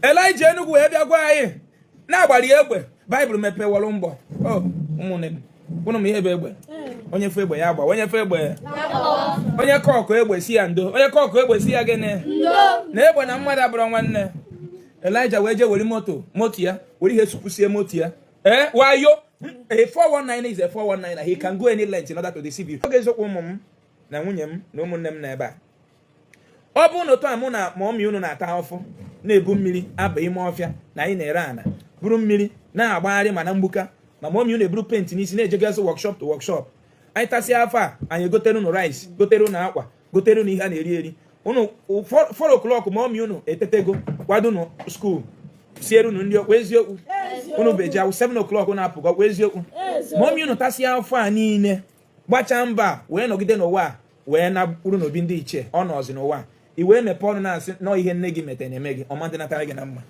Elijah Enugu wee bịa gwa anyị na-agbari egbe. Baịbụl mepewalụ mgbọ. O ụmụnne m, ụnụ ma ihe bụ egbe. Onye fụ egbe ya gba, onye fụ egbe, onye kọkụ egbe si ya ndo, onye kọkụ egbe si ya gịnị, na egbe na mmadụ abụrụ nwanne. Elijah wee jee were moto moto ya, were ihe sukwusie moto ya. Ee, wayo. A 419 is a 419 and he can go any length in order to deceive you. Oge eziokwu, ụmụ m na nwunye m na ụmụnne m na ebe a, ọ bụrụ na otu a mụ na mummy unu na-ata ahụfụ, na-ebu mmiri aba ime ọfịa, na anyị na-ere ana buru mmiri na-agbagharị, ma na mgbuka ma mummy unu eburu paint n'isi na-ejegasị workshop to workshop, anyị tasịa afọ a, anyị egotere unu rice, gotere unu akwa, gotere unu ihe a na-eri eri. Unu 4 o'clock, mummy unu etetego, kwado unu school, siere unu ndị ọkwa. Eziokwu, unu beji awụ 7 o'clock unu apụgo ọkwa. Eziokwu, mummy unu tasịa afọ a niile, gbachaa mba wee nọgide n'ụwa a, wee na-bụrụ n'obi ndị ichie ọ nọzi n'ụwa a, i wee mepee ọnụ na-asị nọọ ihe nne gị metere na-eme gị, ọma ndị natara gị na mma.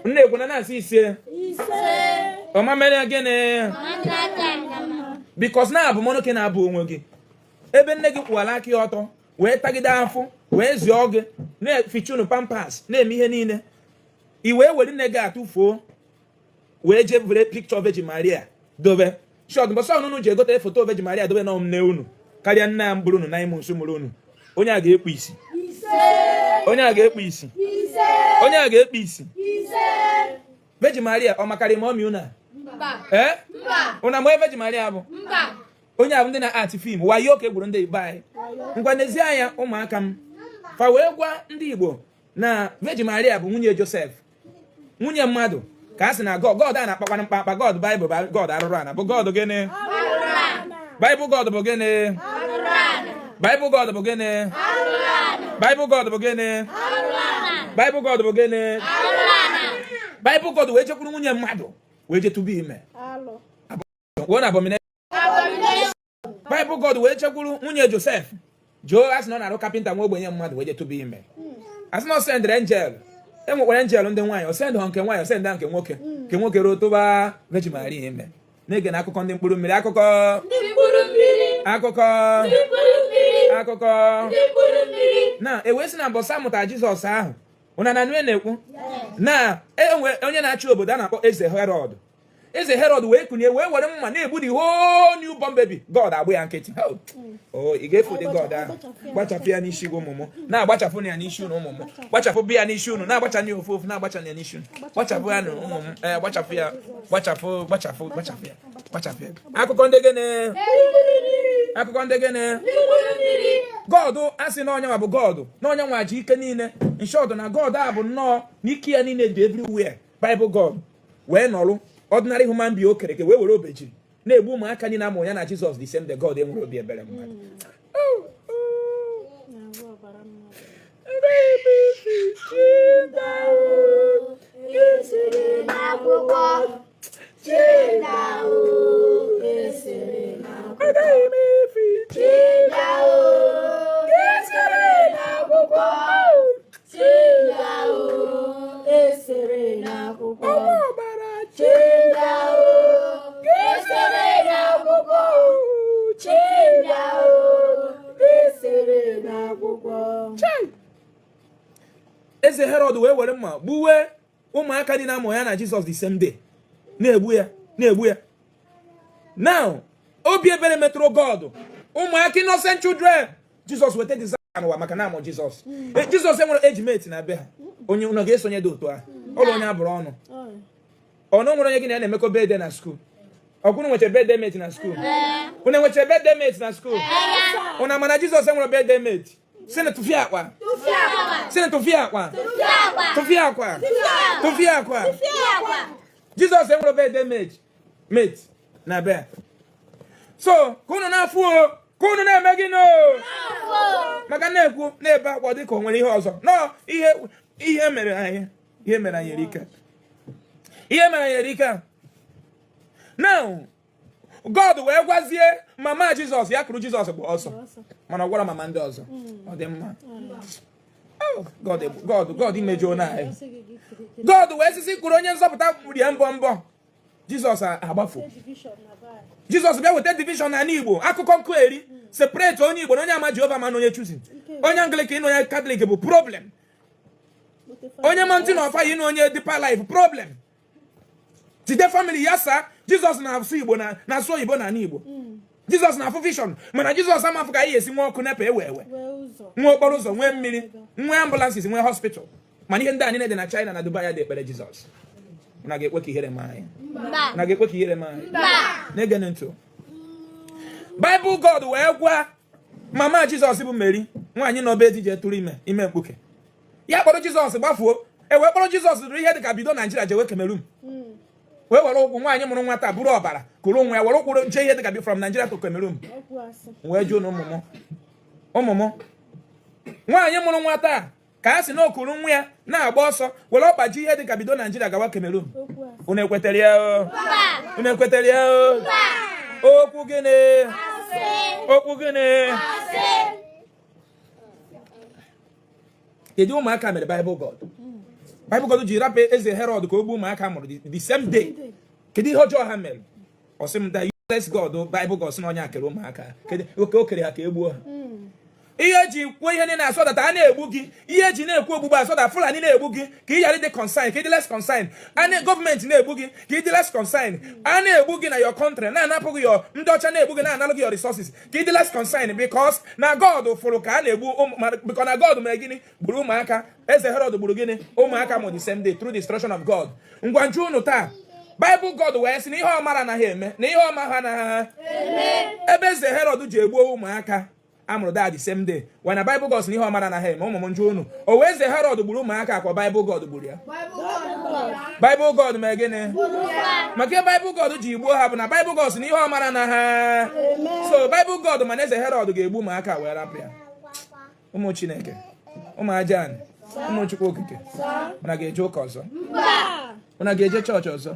Nne ekwu na na-asị ise, ọma mere gịnị? Because na abụ mọnụ na-abụ onwe gị ebe nne gị kwụwara aka ya ọtọ wee tagide afụ, wee zụọ gị, na-eficha unu Pampers, na-eme ihe niile, i wee were nne gị atụfuo, wee jee were picture Virgin Maria dobe shọt. Mbọsọ unu ji egote foto Virgin Maria dobe na nne unu karịa nne a mbụrụ unu 9 months mụrụ unu, onye a ga-ekpu isi, onye a ga-ekpu isi, onye a ga-ekpu isi. Virgin Maria ọ makarị mummy unu a? Ee, unu ama Virgin Maria bụ onye a bụ ndị na-ati film wayo ka egburu ndị Igbo anyị. Ngwa, n'ezie anya ụmụaka m fa wee gwa ndị Igbo na Virgin Maria bụ nwunye Joseph, nwunye mmadụ, ka a sị na God, God a na-akpakwana mkpakpa. God Baịbụl bụ God arụrụ ana. Bụ God gịnị? Baịbụl God bụ gịnị? Baịbụl God bụ gịnị? Baịbụl God bụ gịnị? Baịbụl God bụ gịnị? Baịbụl God wee jekwuru nwunye mmadụ wee je tụba ime. Wee na abomination. Baịbụl God wee chekwuru nwunye Joseph joo, asị na ọ na-arụ carpenter, nwa ogbenye mmadụ, wee je tụba ime. Asị na ọ sendịrị angel. E nwekwara angel ndị nwaanyị. Ọ sendị ha nke nwaanyị, ọ sendị ha nke nwoke, nke nwoke ruo tụba Virgin Maria ime. Na-ege na akụkọ ndị mkpụrụ mmiri, akụkọ akụkọ akụkọ na ewee sị na mbọsị amụtara Jizọs ahụ, ụna na nue na-ekwu na enwe onye na-achị obodo a na-akpọ Eze Herọd. Eze Herọd wee kunye wee were mma na-egbu the whole newborn baby. God agbụ ya nkịtị. Oh, ị ga-efu ụdị God ahụ. Gbachapụ ya n'isi gị, ụmụ m, na-agbachapụ ya n'isi unu. Ụmụ m, gbachapụ ya n'isi unu, na-agbacha ya ofu ofu, na-agbacha ya n'isi unu. Gbachapụ ya na ụmụ m. Ee, gbachapụ ya, gbachapụ, gbachapụ, gbachapụ ya, gbachapụ ya. Akụkọ ndị gịnị? Akụkọ ndị gịnị? God asị na onye nwa bụ God, na onye nwa ji ike niile. In short, na God a bụ nnọọ n'ike ya niile dị everywhere. Bible God wee nọrụ ordinary human being o kere eke wee were obejiri na-egbu ụmụaka niile amụrụ ya na Jizọs the same day. God enwere obi ebere mmadụ. Na-agwa ọbara mmadụ. Esiri n'akwụkwọ Chidahụ, esiri n'akwụkwọ. Agaghị m efe. Chidahụ, esiri n'akwụkwọ Chidahụ, esiri n'akwụkwọ. Ọbara. Chidahụ, esiri n'akwụkwọ Chidahụ, esiri n'akwụkwọ. Chai! Eze Herọd wee were mma gbuwe ụmụaka dị na-amụ ya na Jizọs the same day, na-egbu ya, na-egbu ya. Now obi ebere metụrụ God, ụmụaka, innocent children. Jizọs weta design n'ụwa maka na amụ Jizọs. Jizọs enwere age mate na be ha. Onye ụnọ ga-esonye dị otu ahụ ụlọ onye abụrụ ọnụ ọnụ nwere onye gị na ya na-emekọ birthday na school. Ọkwụnụ nwechara birthday mate na school? Unu enwechara birthday mate na school? Unu ama na Jizọs enwere birthday mate? Si na tụfịa akwa, si na tụfịa akwa, tụfịa akwa, tụfịa akwa. Jizọs enwere birthday mate na be. So ka unu na-afụ o, ka unu na-eme gị no maka na-ekwu na-ebe akwa dị ka o nwere ihe ọzọ nọ. Ihe mere anyị, ihe mere anyị erika, ihe mere anyị erika. Now God wee gwazie mama Jizọs ya kụrụ Jizọs gba ọsọ, mana ọ gwara mama ndị ọzọ. Ọ dị mma. Oh, God, God, God imejọ na anyị. Sị gị gị kiri kiri. God wee sisi kwuru onye nzọpụta rie mbọ mbọ Jizọs agbafu. Division na be anyị. Jizọs bịa weta division n'ala Igbo. Akụkọ nkụ eri separate onye Igbo na onye ama Jehova, ma na onye Chosen, onye Anglican na onye Katọlik bụ problem. Onye mountain of fire na onye deeper life problem jide family ya saa. Jizọs na-asụ Igbo na na-asụ oyibo na Igbo. Jizọs na-afụ vision, mana Jizọs amafụ ka anyị esi nwe ọkụ NEPA ewe ewe, nwee ụzọ, nwee okporo ụzọ, nwee mmiri, nwee ambulances, nwee hospital. Mana ihe ndị a niile dị na China na Dubai dị ekpere Jizọs na ga-ekwe ka ihere mee anyị, na ga-ekwe ka ihere mee anyị. Na-ege ntị, Bible God wee gwa mama Jizọs bụ Meri, nwaanyị nọ be di je tụrụ ime ime mkpuke, ya kpọrọ Jizọs gbafuo. E wee kpọrọ Jizọs ruru ihe dịka bido Naijiria jewe Cameroon, wee were ụkwụ. Nwaanyị mụrụ nwa taa buru ọbara kụrụ nwa ya, were ụkwụ jee ihe dịka from Nigeria to Cameroon. Okwu asị. Wee jụọ na ụmụ m, ụmụ m, nwaanyị mụrụ nwa taa ka a sị na okuru nwa ya na-agba ọsọ were ọkpa ji ihe dịka bido Naijiria gawa Cameroon. Okwu asị. Unu ekwetara ya o? Unu ekwetara ya o? Okwu gịnị? Okwu gịnị? Kedu ụmụaka mere Bible God, Bible God ji rapụ eze Herod ka o gbuo ụmụaka mụrụ the same day? Kedu ihe ọjọọ ha mere? Ọ sị m da useless God, Bible God sị na onye a kere ụmụaka. Kedu oke o kere ha ka e gbuo ha? Ihe eji kwuo ihe niile asọdata a na-egbu gị, ihe eji na-ekwu ogbugbu asọda Fulani na-egbu gị ka ị ghara ịdị concern, ka ị dị less concern. A na gọọmenti na-egbu gị ka ị dị less concern. A na-egbu gị na your country, na-anapụ gị your, ndị ọcha na-egbu gị, na-analụ gị your resources ka ị dị less concern, because na God fụrụ ka a na-egbu ụmụ, because na God mere gịnị? Gburu ụmụaka. Eze Herod gburu gịnị? Ụmụaka mụ the same day through the instruction of God. Ngwa, nju unu taa, Bible God wee sị na ihe ọmara anaghị eme, na ihe ọma ha anaghị ebe eze Herod ji egbuo ụmụaka amụrụ that the same day. Wee na Bible God sị na ihe ọmara anaghị eme. Ụmụ m, njụ unu, o wee eze Herod gburu ụmụaka akwa Bible God gburu ya? Bible God mee gịnị? Maka ihe Bible God ji gbuo ha bụ na Bible God sị na ihe ọmara na ha. So Bible God mana eze Herod ga-egbu ụmụaka wee rapụ ya. Ụmụ Chineke, ụmụ ajan, ụmụ Chukwu Okike, ụna ga-eje ụka ọzọ? Ụna ga-eje chọọchị ọzọ?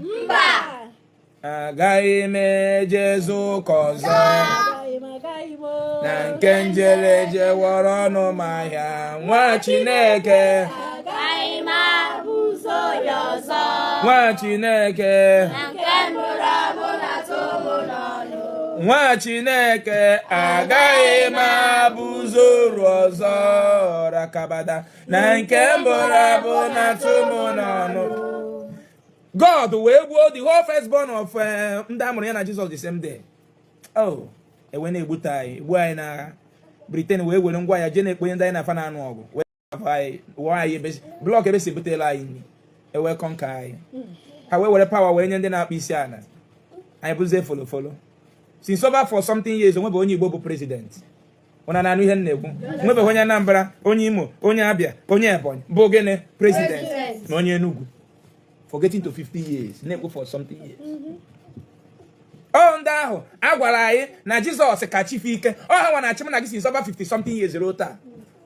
Agaghị m ejezi ụka ọzọ. Agaghị m, agaghị m o. Na nke njereje wọrọ ọnụ m ahịa, nwa Chineke. Agaghị m abụzo ya ọzọ. Nwa Chineke. Na nke mụrụ amụ na-atụ mụ n'ọnụ. Nwa Chineke, agaghị m abụzoru ọzọ rakabada na nke mbụrụ abụ na-atụ m n'ọnụ. God wee gbuo the whole firstborn of ndị amụrụ ya na Jesus the same day. Oh, ewe na-egbute anyị, egbuo anyị n'agha. Britain wee were ngwa ya jee na-ekponye ndị anyị na-afa na-anụ ọgụ, wee afọ anyị wụọ anyị ebe block ebe si ebutela anyị nri, ewee conquer anyị. Ha wee were power wee nye ndị na-akpụ isi ala. Anyị bụzie folofolo since over for something years. Onwebe onye Igbo bụ president? Ụna na-anụ ihe m na-ekwu? Nwebeghị onye Anambra, onye Imo, onye Abia, onye Ebonyi bụ gịnị? President. Na onye Enugu for getting to 50 years, na-ekwu for something years. Ọ ndị ahụ a gwara anyị na Jizọs ka chife ike ọ ha nwa na-achị m na gị since over 50 something years ruo taa.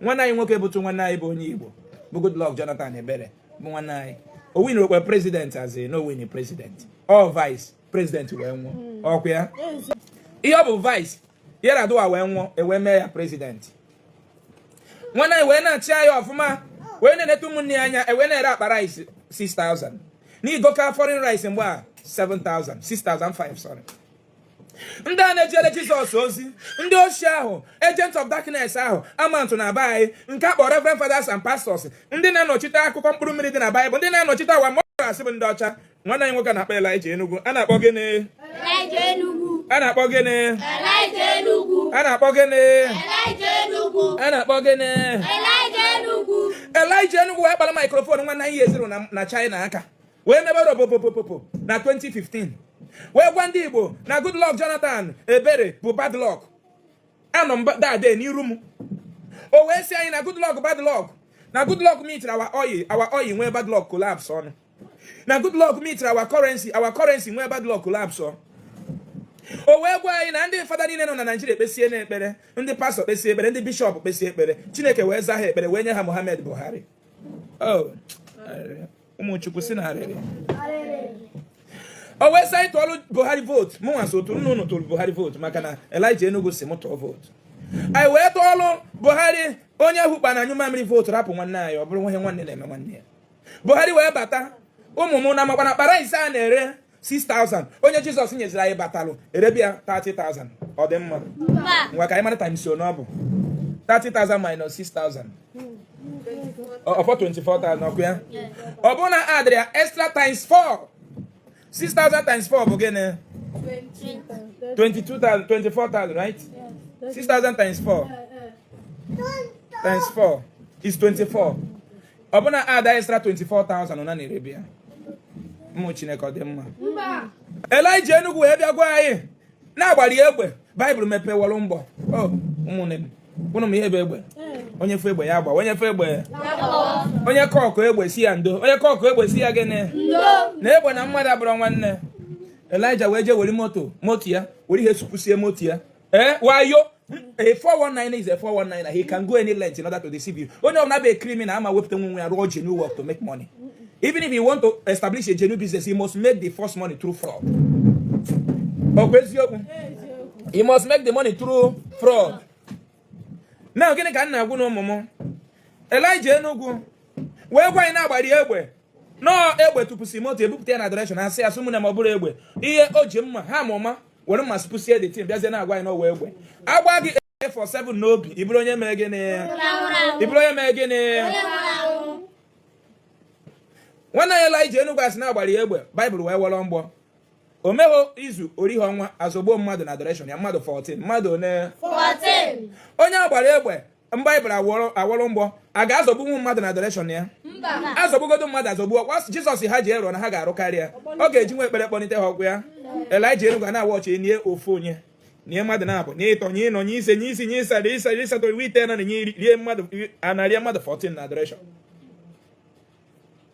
Nwanne anyị nwoke bụtụ nwanne anyị bụ onye Igbo bụ Goodluck Jonathan Ebere bụ nwanne anyị. O winere okwe president as a no win president, ọ vice president wee nwụọ. Ọkwa ya ihe ọ bụ vice, Yar'Adua wee nwụọ, ewee mee ya president. Nwanne anyị wee na-achị anyị ọfụma, wee na-eneta ụmụnne ya anya. Ewee na-ere akpa rice 6000 n'igoka foreign rice mgbe a 7000, 6005, sorry. Ndị a na-ejere Jizọs ozi, ndị ochie ahụ, agent of darkness ahụ amantụ na be anyị nke a kpọrọ reverend fathers and pastors, ndị na-anọchite akụkọ mkpụrụ mmiri dị na Baịbụl, ndị na-anọchite awa morals bụ ndị ọcha. Nwanne anyị nwoke na-akpọ Elijah Enugu, a na-akpọ gịnị? Elijah Enugu. A na-akpọ gịnị? Elijah Enugu. A na-akpọ gịnị? Elijah Enugu. A na-akpọ gịnị? Elijah Enugu. Elijah Enugu wee kpara microphone nwanne anyị eziro na China aka wee mebe robopopopopo na 2015, wee gwa ndị Igbo na Goodluck Jonathan Ebere bụ bad luck. Anọ m dade n'iru m, o wee sị anyị na Goodluck bad luck, na Goodluck meet our oil, our oil nwee bad luck collapse ọnụ, na Goodluck meet our currency, our currency nwee bad luck collapse ọ. O wee gwa anyị na ndị fada niile nọ na Naijiria ekpesie n'ekpere, ndị pastọ kpesie ekpere, ndị bishọp kpesie ekpere, Chineke wee zaa ha ekpere, wee nye ha Muhammad Buhari. Oh, ụmụ Chukwu si na arịrị. O wee sị anyị tụọlụ Buhari vote. Mụ nwa so otu nna unu tụrụ Buhari vote, maka na Elijah Enugu si mụ tụọ vote. Anyị wee tụọlụ Buhari, onye hụkpa na anyụ mamịrị vote, rapụ nwanne anyị. Ọ bụrụ nwoke nwanne na-eme nwanne ya. Buhari wee bata. Ụmụ m na makwa na akpa rice a na-ere 6000, onye Jizọs nyeziri anyị batalụ erebia 30,000. Ọ dị mma? Ngwa, ka anyị mara times one ọ bụ 30,000 minus 6000. Ọfọ 24,000 ọkụ ya. Ọ bụrụ na adịrị ya extra times 4, 6,000 times 4 bụ gịnị? 22,000, 24,000, right? 6,000 times 4 times 4 is 24. Ọ bụ na add extra 24,000 ọ na na-erebi ya. Ụmụ Chineke, ọ dị mma? Elijah Enugu wee bịa gwa anyị na-agbari egbe, Baịbụl mepewọrọ mgbọ. O ụmụnne m, ụnụ m ihe bụ egbe. Onye fụ egbe ya gba. Onye fụ egbe, onye kọkụ egbe si ya ndo. Onye kọkụ egbe si ya gịnị? Na egbe na mmadụ abụrụ nwanne. Elijah wee jee were moto ya, were ihe sukwusie moto ya. Ee, wayo. A 419 is a 419. He can go any length in order to deceive you. Onye ọbụla bụ a criminal ama wepụta nwe ya rụọ genuine work to make money. Even if you want to establish a genuine business, he must make the first money through fraud. Ọkwa eziokwu? He must make the money through fraud. Now, gịnị ka m na-agwụ na ụmụ m? Elijah Enugu wee gwa anyị na-agbari egbe, nọọ egbe tụpụsị moto, ebupụta ya na direction, asị asị mụ na ma ọ bụrụ egbe ihe o ji mma ha ma ụma were mma sụpụsie the thing, bịazie na-agwa anyị n'ọwa egbe. Agba gị AK47 n'obi, ị bụrụ onye mere gịnị? Ị bụrụ onye mere gịnị? Nwanne anyị Elijah Enugu asị na-agbara ya egbe, Baịbụl wee wọrọ mgbọ. O meghị izu, orighị ọnwa, azọgbuo mmadụ na direction ya, mmadụ 14. Mmadụ one? 14. Onye agbara egbe, Baịbụl awọrọ mgbọ, a ga-azọgbunwu mmadụ na direction ya? Mba. Azọgbugodo mmadụ azọgbu ọkwa Jizọs ha ji ero na ha ga-arụ karịa. Ọ ga-eji nwa ekpere kpọlite ha ọkụ ya. Elijah Enugu a na-awa ọchị nie ofu onye, nie mmadụ na-abụ, nye ịtọ, nye ịnọ, nye ise, nye isi, nye ịsa, ise, ịsatọ, iwe ite na nye iri, rie mmadụ anarie mmadụ 14 na direction.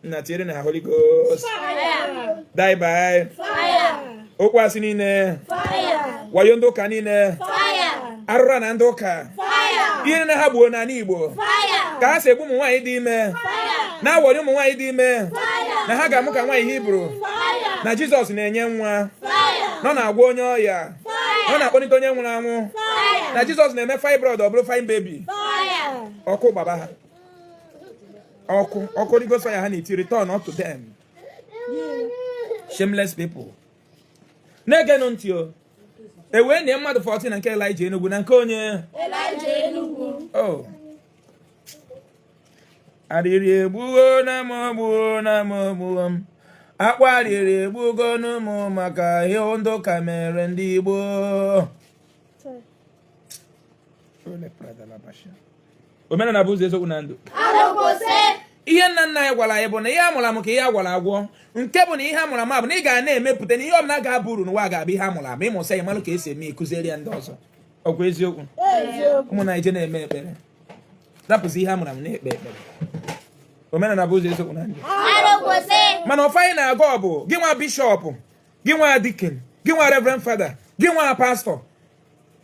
Nna, tinyere na Holy Ghost. Fire. Die by Fire. okwu asị niile. Fire. Wayo ndị ụka niile. Fire. Arụra na ndị ụka. Fire. Ihe niile ha gbuo n'ala Igbo. Fire. Ka ha si egbu ụmụ nwaanyị dị ime. Fire. Na-awọrị ụmụ nwaanyị dị ime. Fire. Na ha ga-amụ ka nwaanyị Hibru. Fire. Na Jizọs na-enye nwa. Fire. Nọ na-agwọ onye ọya. Fire. Nọ na-akpọlite onye nwụrụ anwụ. Fire. Na Jizọs na-eme fibroid ọ bụrụ fine baby. Fire. Ọkụ gbaba ha. Ọkụ ọkụ Holy Ghost fire ha na-eti, return unto them. Shameless people. Na-egenụ ntị o. E wee nye mmadụ 14 na nke Elijah Enugu na nke onye? Elijah Enugu. Oh. Arịrị egbugo na m, ogbuo na m, ogbuo m. Akwa arịrị egbugo m maka ihe ndị ụka mere ndị Igbo. Ole Prada Labasha. Omenala bụ ụzọ, eziokwu na ndụ. Adokwose. Ihe nna nna anyị gwara anyị bụ na ihe a mụrụ amụ ka ihe a gwara agwọ, nke bụ na ihe a mụrụ amụ bụ na ị ga na-emepụta na ihe ọbụla ga-aba uru n'ụwa ga-abụ ihe a mụrụ amụ. Ịmụsa ya, malụ ka esi eme, ịkụziere ya ndị ọzọ. Ọkwa eziokwu? Eziokwu. Ụmụ Naịjirịa na-eme ekpere, rapụzi ihe a mụrụ amụ, na-ekpe ekpere. Omenala bụ ụzọ, eziokwu na ndụ. Adokwose. Mana ọfọ anyị na-agụ ọ bụ gị nwa bishọp, gị nwa deacon, gị nwa reverend father, gị nwa pastọ,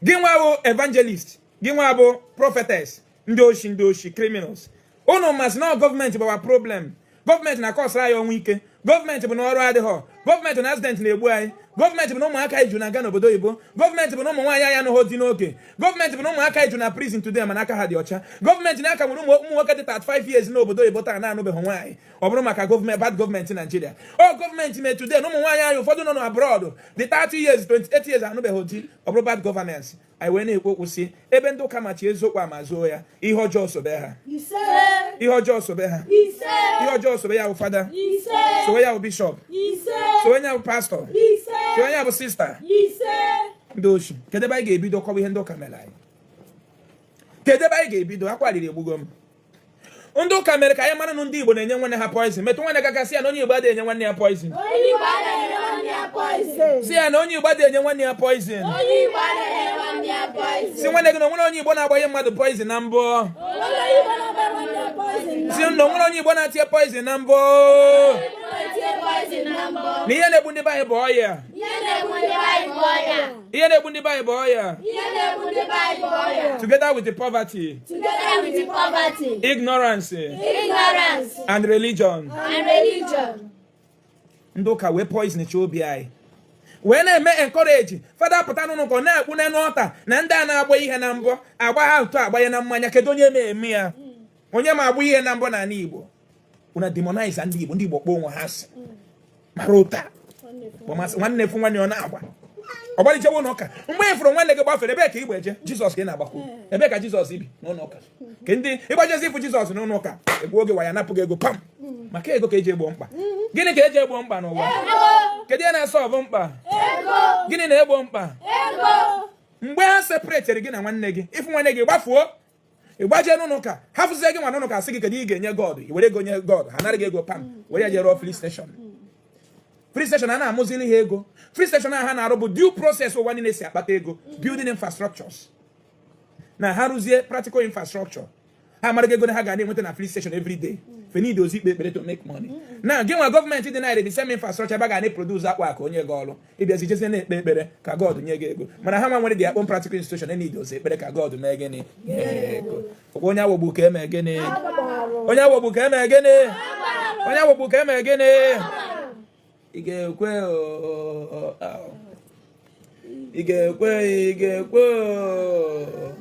gị nwa bụ evangelist, gị nwa bụ prophetess, ndị oshi, ndị oshi, criminals. Unu masị na gọọmenti bụ our problem. Gọọmenti na-akọsara anyị ọnwụ ike. Gọọmenti bụ na ọrụ adịghọ. Gọọmenti na accident na-egbu anyị. Gọọmenti bụ na ụmụaka anyị ju na-aga n'obodo oyibo. Gọọmenti bụ na ụmụ nwaanyị anyị anụghị di n'oge. Gọọmenti bụ na ụmụaka anyị ju na prison today mana aka ha dị ọcha. Gọọmenti na-aka nwere ụmụ nwoke dị 35 years n'obodo oyibo taa na-anụbeghị nwaanyị, ọ bụrụ maka gọọmenti, bad gọọmenti Naijiria. Ọ gọọmenti mee today na ụmụ nwaanyị anyị ụfọdụ nọ n'abroad dị 30 years, 28 years, anụbeghị di, ọ bụrụ bad governance. Anyị wee na-ekwu okwu si ebe ndị ụka machi eziokwu ama zoo ya, ihe ọjọọ sobe ha. Ise. Ihe ọjọọ sobe ha. Ise. Ihe ọjọọ sobe ya bụ fada. Ise. Sobe ya bụ bishọp. Ise. Sobe ya bụ pastọ. Ise. Sobe ya bụ sista. Ise. Ndị oshi, kedu ebe anyị ga-ebido kọwa ihe ndị ụka mere anyị? Kedu ebe anyị ga-ebido? Akwa riri egbugo m. Ndị ụka mere ka anyị mara na ndị Igbo na-enye nwanne ha poison. Metụ nwanne gị aka, sị ya na onye Igbo adịghị enye nwanne ya poison. Onye Igbo adịghị enye nwanne ya poison. Si ya na onye Igbo adịghị enye nwanne ya poison. Onye Igbo adịghị enye nwanne ya poison. Si nwanne gị na onwere onye Igbo na-agbanye mmadụ poison na mbụ. Onye Igbo na-agba nwanne ya poison. Si na onwere onye Igbo na-atinye poison na mbụ. Na-etinye poison na mbọ. Na ihe na-egbu ndị be anyị bụ ọya. Ihe na-egbu ndị be anyị bụ ọya. Ihe na-egbu ndị be anyị bụ ọya. Ihe na-egbu ndị be anyị bụ ọya. Together with the poverty, Together with the poverty, ignorance, ignorance, and religion. and religion. Ndị ụka wee poison chi obi anyị, wee na-eme encourage fada pụta n'ụlọ ka ọ na-ekwu n'elu ọta na ndị a na-agba ihe na mbọ, agba ha ụtọ, agbanye na mmanya. Kedu onye ma eme ya? Onye ma agba ihe na mbọ n'ala Igbo? Una demonize ndị Igbo. Ndị Igbo kpọọ onwe ha asị, mara ụta. Kpọmasị nwanne fụ nwanne ọ na-agba. Ọ gbalijewe ụlọ ụka. Mgbe ị fụrụ nwanne gị gbafere, ebee ka ị gba eje? Jizọs ka ị na-agbakwu. Ebee ka Jizọs bi? N'ụlọ ụka. Ka ndị ịgbajezi ịfụ Jizọs n'ụlọ ụka, egbuo gị waya, napụ gị ego pam. Maka ego ka eji egbo mkpa. Gịnị ka eji egbo mkpa n'ụwa? Kedu ihe na-asolve mkpa? Gịnị na-egbo mkpa? Mgbe ha separatere gị na nwanne gị, ịfụ nwanne gị gbafuo, ịgbaje n'ụlọ ụka, ha fụzie gị nwa n'ụlọ ụka, sị gị, kedu ị ga-enye God? I were ego nye God, ha nara gị ego pam, were ya jee rụọ filling station. Filling station a na-amụzili ha ego. Filling station a ha na-arụ bụ due process ụwa niile si akpata ego, building infrastructures. Na ha rụzie practical infrastructure, ha amara ego na ha ga na-enweta na filling station every day. Fe need ozi ikpe ekpere to make money. Na gị nwa, gọọmenti dị na the same infrastructure ebe a ga na-eproduce akwa ka onye gị ọrụ, ịbịazi jezie na-ekpe ekpere ka God nye gị ego. Mana ha nwa nwere their own practical institution, need ozi ekpere ka God mee gịnị? Nye ha ego. Ọkwa onye awọgbu ka eme gịnị? Onye awọgbu ka eme gịnị? Onye awọgbu ka eme gịnị? Ị ga-ekwe oo, ị ga-ekwe, ị ga-ekwe oo.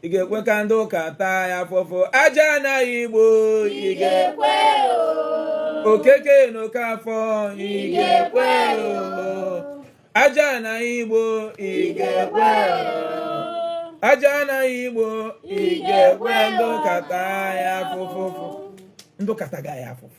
Ị ga-ekwe ka ndị ụka taa ya afụfụ aja anaghị igbo? Ị ga-ekwe Okeke na Okafọ? Ị ga-ekwe oo, aja anaghị igbo? Ị ga-ekwe oo, aja anaghị igbo? Ị ga-ekwe ndị ụka taa ya afụfụ? Ndị ụka taga ya afụfụ.